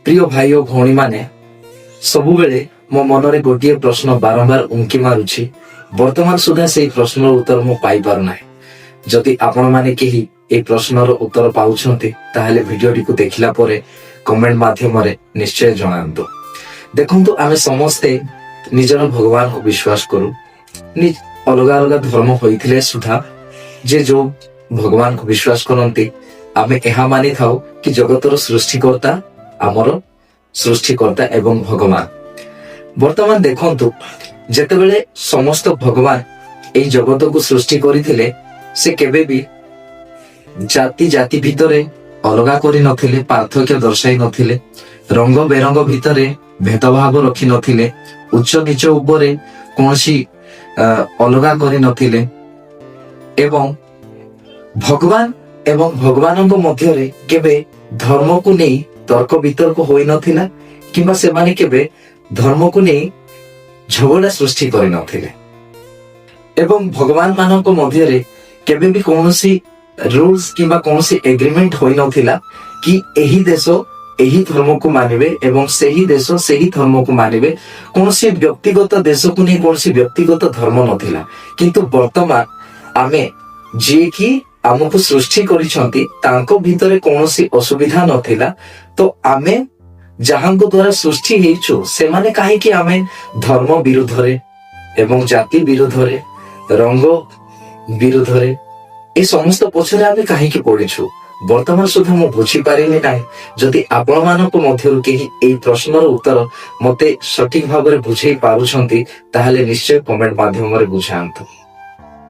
ପ୍ରିୟ ଭାଇ ଓ ଭଉଣୀମାନେ, ସବୁବେଳେ ମୋ ମନରେ ଗୋଟିଏ ପ୍ରଶ୍ନ ବାରମ୍ବାର ଉଙ୍କି ମାରୁଛି। ବର୍ତ୍ତମାନ ସୁଦ୍ଧା ସେଇ ପ୍ରଶ୍ନର ଉତ୍ତର ମୁଁ ପାଇପାରୁନାହିଁ। ଯଦି ଆପଣମାନେ କେହି ଏଇ ପ୍ରଶ୍ନର ଉତ୍ତର ପାଉଛନ୍ତି, ତାହେଲେ ଭିଡିଓଟିକୁ ଦେଖିଲା ପରେ କମେଣ୍ଟ ମାଧ୍ୟମରେ ନିଶ୍ଚୟ ଜଣାନ୍ତୁ। ଦେଖନ୍ତୁ, ଆମେ ସମସ୍ତେ ନିଜର ଭଗବାନଙ୍କୁ ବିଶ୍ୱାସ କରୁ। ଅଲଗା ଅଲଗା ଧର୍ମ ହୋଇଥିଲେ ସୁଦ୍ଧା ଯେ ଯୋଉ ଭଗବାନଙ୍କୁ ବିଶ୍ୱାସ କରନ୍ତି, ଆମେ ଏହା ମାନିଥାଉ କି ଜଗତର ସୃଷ୍ଟିକର୍ତ୍ତା ଆମର ସୃଷ୍ଟିକର୍ତ୍ତା ଏବଂ ଭଗବାନ। ବର୍ତ୍ତମାନ ଦେଖନ୍ତୁ, ଯେତେବେଳେ ସମସ୍ତ ଭଗବାନ ଏଇ ଜଗତକୁ ସୃଷ୍ଟି କରିଥିଲେ, ସେ କେବେ ବି ଜାତି ଜାତି ଭିତରେ ଅଲଗା କରି ନଥିଲେ, ପାର୍ଥକ୍ୟ ଦର୍ଶାଇ ନଥିଲେ, ରଙ୍ଗ ବେରଙ୍ଗ ଭିତରେ ଭେଦଭାବ ରଖି ନଥିଲେ, ଉଚ୍ଚ ନିଚ ଉପରେ କୌଣସି ଅଲଗା କରି ନଥିଲେ ଏବଂ ଭଗବାନ ଏବଂ ଭଗବାନଙ୍କ ମଧ୍ୟରେ କେବେ ଧର୍ମକୁ ନେଇ ତର୍କ ବିତର୍କ ହୋଇନଥିଲା କିମ୍ବା ସେମାନେ କେବେ ଧର୍ମକୁ ନେଇ ଝଗଡ଼ା ସୃଷ୍ଟି କରିନଥିଲେ ଏବଂ ଭଗବାନ ମାନଙ୍କ ମଧ୍ୟରେ କେବେ ବି କୌଣସି ରୁଲ୍ସ କିମ୍ବା କୌଣସି ଏଗ୍ରିମେଣ୍ଟ ହୋଇନଥିଲା କି ଏହି ଦେଶ ଏହି ଧର୍ମକୁ ମାନିବେ ଏବଂ ସେହି ଦେଶ ସେହି ଧର୍ମକୁ ମାନିବେ। କୌଣସି ବ୍ୟକ୍ତିଗତ ଦେଶକୁ ନେଇ କୌଣସି ବ୍ୟକ୍ତିଗତ ଧର୍ମ ନଥିଲା। କିନ୍ତୁ ବର୍ତ୍ତମାନ ଆମେ ଯିଏକି ଆମକୁ ସୃଷ୍ଟି କରିଛନ୍ତି, ତାଙ୍କ ଭିତରେ କୌଣସି ଅସୁବିଧା ନଥିଲା, ତ ଆମେ ଯାହାଙ୍କ ଦ୍ଵାରା ସୃଷ୍ଟି ହେଇଛୁ, ସେମାନେ କାହିଁକି ଆମେ ଧର୍ମ ବିରୁଦ୍ଧରେ ଏବଂ ଜାତି ବିରୁଦ୍ଧରେ, ରଙ୍ଗ ବିରୁଦ୍ଧରେ, ଏ ସମସ୍ତ ପଛରେ ଆମେ କାହିଁକି ପଡିଛୁ, ବର୍ତ୍ତମାନ ସୁଦ୍ଧା ମୁଁ ବୁଝିପାରିଲି ନାହିଁ। ଯଦି ଆପଣମାନଙ୍କ ମଧ୍ୟରୁ କେହି ଏଇ ପ୍ରଶ୍ନର ଉତ୍ତର ମତେ ସଠିକ ଭାବରେ ବୁଝେଇ ପାରୁଛନ୍ତି, ତାହେଲେ ନିଶ୍ଚୟ କମେଣ୍ଟ ମାଧ୍ୟମରେ ବୁଝାନ୍ତୁ।